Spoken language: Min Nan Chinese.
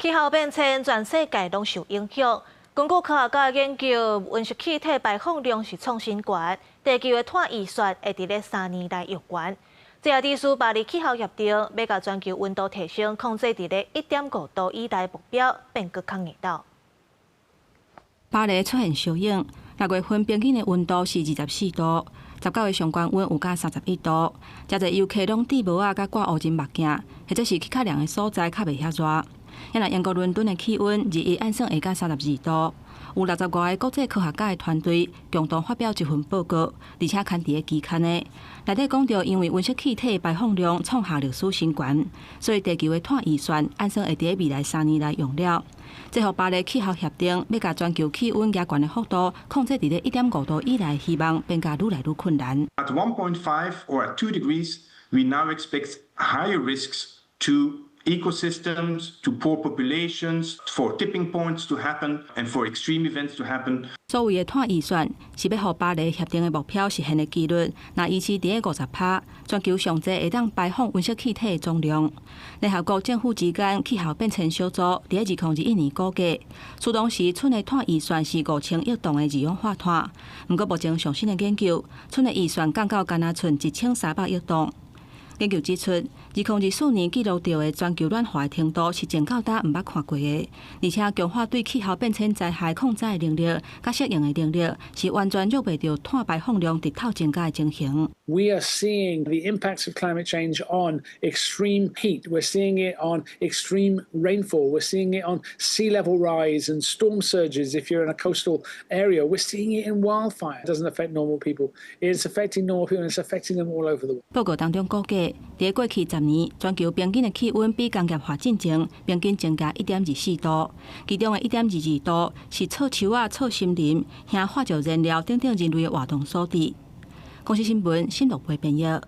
氣候變遷，全世界攏受影響。根據科學家研究，溫室氣體排放量是創新高，地球的碳預算會佇咧3年內躍懸。這也致使巴黎氣候協定欲共全球溫度提升控制佇咧1.5度以內目標變閣較硬斗。巴黎出現燒影，6月份平均的溫度是24度，19日上懸溫有到31度。誠濟遊客攏戴帽仔佮掛烏針目鏡，或者是去較涼的所在較袂遐熱。若英國倫敦的氣溫21按算會到32度。有65個國際科學家的團隊共同發表一份報告，而且刊佇咧期刊的內底講著，因為溫室氣體排放量創下歷史新高，所以地球的碳預算按算會佇咧未來3年內用了。這予巴黎氣候協定欲共全球氣溫加懸的幅度控制佇咧1.5度以內，希望變甲愈來愈困難。 At 1.5 or at 2 degrees, we now expect higher risks to ecosystems, to poor populations, for tipping points to happen, and for extreme events to happen. 所謂的碳預算是欲予巴黎協定的目標實現的幾率，若維持佇咧50%，全球上濟會當排放溫室氣體的總量。聯合國政府之間氣候變遷小組佇咧2021年估計，此當時賰的碳預算是5000億噸的二氧化碳。毋過目前上新的研究，賰的預算降到干焦賰1300億噸。研究指出，2024年記錄著的全球暖化程度是從到今毋捌看過的，而且強化對氣候變遷災害抗災的能力、佮適應的能力，是完全弱袂著碳排放量直透增加的情形。 We are seeing the impacts of climate change on extreme heat. We're seeing it on extreme rainfall. We're seeing it on sea level rise and storm surges if you're in a coastal area. We're seeing it in wildfire. It doesn't affect normal people. It's affecting normal people and it's affecting them all over the world. 報告當中估計，佇過去10年，全球平均的氣溫比工業化進前平均增加1.24度，其中的1.22度是錯樹仔、錯森林、燃化石燃料等等人類的活動所致。公視新聞，新樂貝編譯。